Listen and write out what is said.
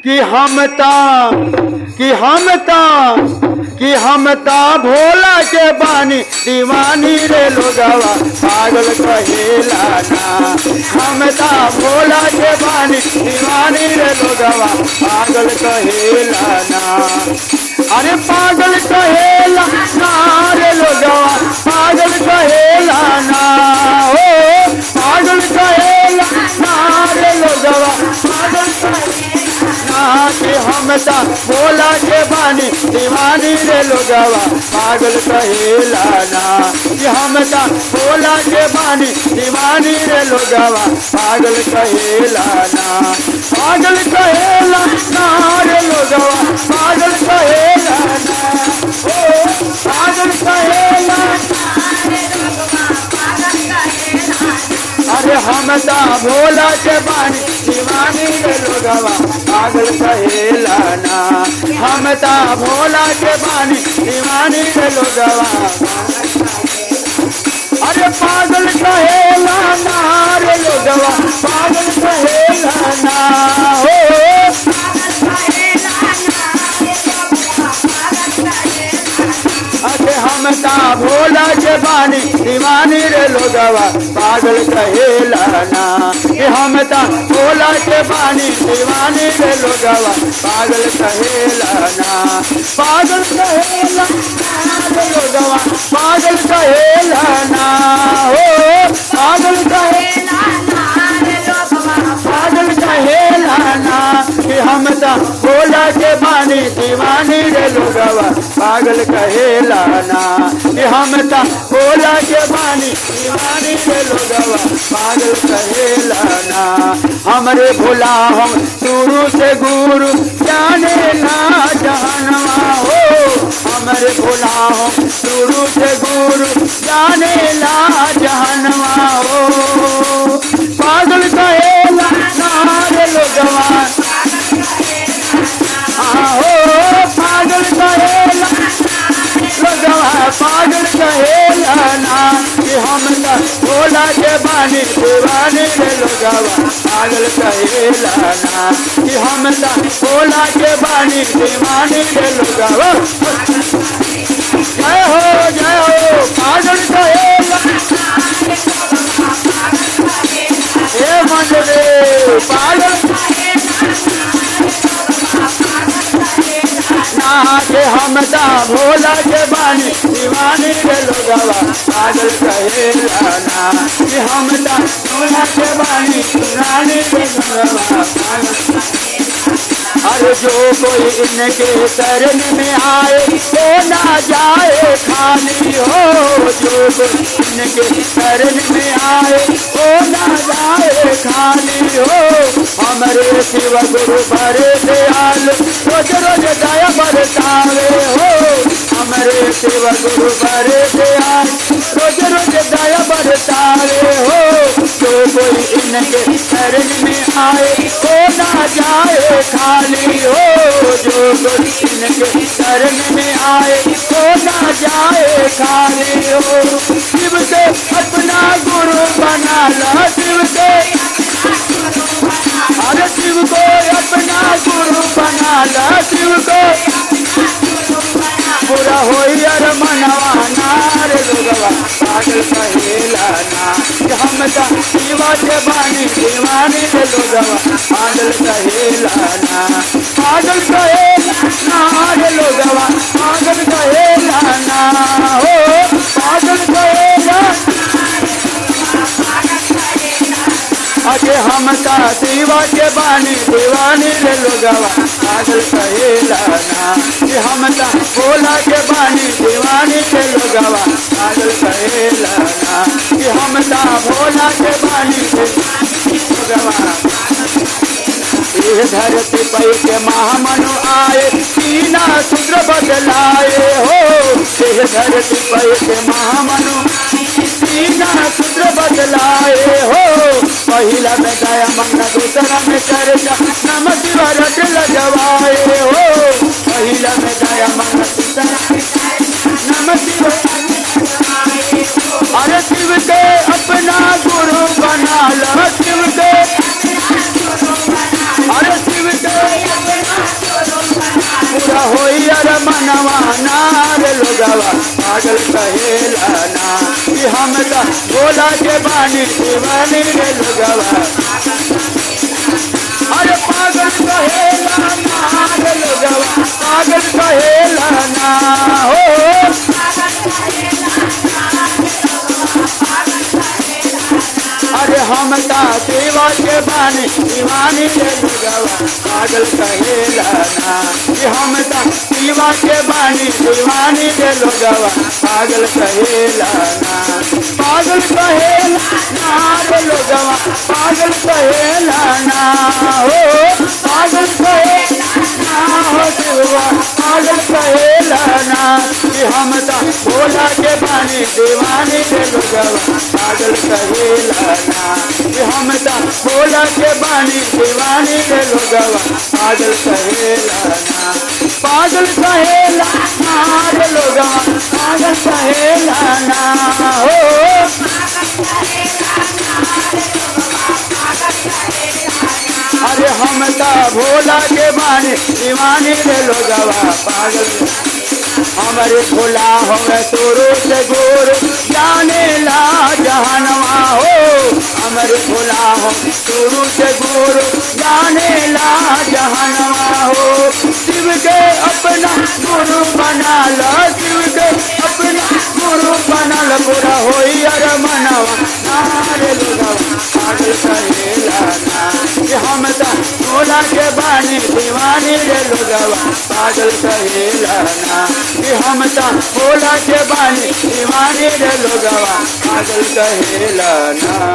कि हम ता कि हम ता कि हम ता भोला के बानी दीवानी रे लोगवा पागल कहेला ना। हम ता भोला के बानी दीवानी रे लोगवा पागल कहेला ना। अरे पागल कहेला ना रे लोगवा पागल कहेला ना, ओ पागल कहेला ना रे लोगवा पागल कहेला कि हम ता भोला के बानी दीवानी रे लोगवा पागल कहेला ना। कि हम ता भोला के बानी दीवानी रे लोगवा पागल कहेला ना। पागल कहेला ना रे लोगवा पागल कहेला ना, ओ पागल कहेला। अरे हम ता भोला के बानी दीवानी रे लोगवा पागल कहेला ना। हम ता भोला के बानी दीवानी रे लोगवा, अरे पागल कहेला ना रे लोगवा पागल कहेला ना, हो अरे हम ता भोला के बानी दीवानी रे लोगवा पागल कहेला ना। कि हम ता भोला के बानी दीवानी रे लोगवा पागल कहेला ना। पागल कहेला ना रे लोगवा पागल कहेला ना, हो पागल कहेला पागल कहेला ना। कि हम ता भोला के बानी दीवानी रे लोगवा पागल कहेला ना। कि हम ता भोला के बानी दीवानी रे लोगवा पागल कहेला ना। हमरे भोला हम शुरू से गुरु जाने ना जहनवा, हो हमरे भोला हम शुरू से गुरु जाने ना जहनवा, हो पागल कहेला ना रे लोगवा, हो पागल कहेला लोगवा पागल कहेला ना। कि हम ता भोला के बानी दीवानी रे लोगवा पागल कहेला ना। कि हम ता भोला के बानी दीवानी रे लोगवा, जय हो जय हो पागल कहेला ए मन रे पागल ना। के हम ता भोला के बानी दीवानी रे लोगवा पागल कहेला ना। कि हम ता भोला के बानी दीवानी रे लोगवा पागल। अरे जो कोई इनके शरण में आए वो ना जाए खाली, हो जो कोई इनके शरण में आए वो ना जाए खाली, हो हमारे शिव गुरु बड़े दयाल रोज रोज दया बरसावे, हो हमारे शिव गुरु बड़े दयाल रोज रोज दया बरसावे, हो जो कोई इनके शरण में आए वो ना जाए खाली, हो जो कोई इनके शरण में आए वो ना जाए खाली, हो शिव के अपना गुरु बना ला, शिव के अरे शिव को अपना गुरु बना ला, शिव को पूरा हो यार मनवा ना रे लोगवा पागल कहेला ना। कि हम ता शिवा के बानी दीवानी रे लोगवा पागल कहेला ना। पागल कहेला ना रे लोगवा पागल कहेला ना, हो पागल कहेला। अरे हम ता शिवा के बानी दीवानी रे लोगवा पागल कहेला ना। कि हम ता भोला के बानी दीवानी रे लोगवा पागल कहेला ना। कि हम ता भोला के बानी लोगवा। ये धरती पे के महामनु आए तीना शूद्र बदलाए, हो ये धरती पे के महामनु तीना शूद्र बदलाए, हो पहिला में दया मंगना दूसरा में चर्चा नम शिव रट लगवाए, हो पहिला में दया मंगना दूसरा नम शिव। अरे शिव के अपना गुरु बना लो, शिव के अरे शिव के जहानवा नार लोगवा पागल कहेला ना। कि हम ता भोला के बानी दीवानी रे लोगवा, अरे पागल कहेला ना रे लोगवा, पागल कहेला ना हो। अरे हम ता सेवा के बानी दीवानी रे लोगवा पागल कहेला ना। कि हम ता सेवा के बानी दीवानी रे लोगवा पागल कहेला ना, पागल कहेला ना रे लोगवा, पागल कहेला ना हो, पागल कहेला ना हो शिवा, पागल कहेला ना। कि हम ता भोला के बानी दीवानी रे लोगवा पागल कहेला ना। कि हम ता भोला के बानी दीवानी रे लोगवा पागल कहेला ना, पागल कहेला ना रे लोगवा, पागल कहेला ना हो। अरे हम ता भोला के बानी दीवानी रे लोगवा पागल। हमारे भोला हमें तोरो से गोर जाने ला जहानवा हो, हमारे भोला हो तोरो से गोर जाने ला जहानवा हो। शिव के अपना गुरु बना ला, शिव के अपना गुरु बना ला, पूरा होई अर मनवा नारे लोगवा पागल कहेला ना। कि हम ता भोला के बानी दीवानी रे लोगवा पागल कहेला ना। कि हम ता भोला के बानी दीवानी रे लोगवा पागल कहेला ना।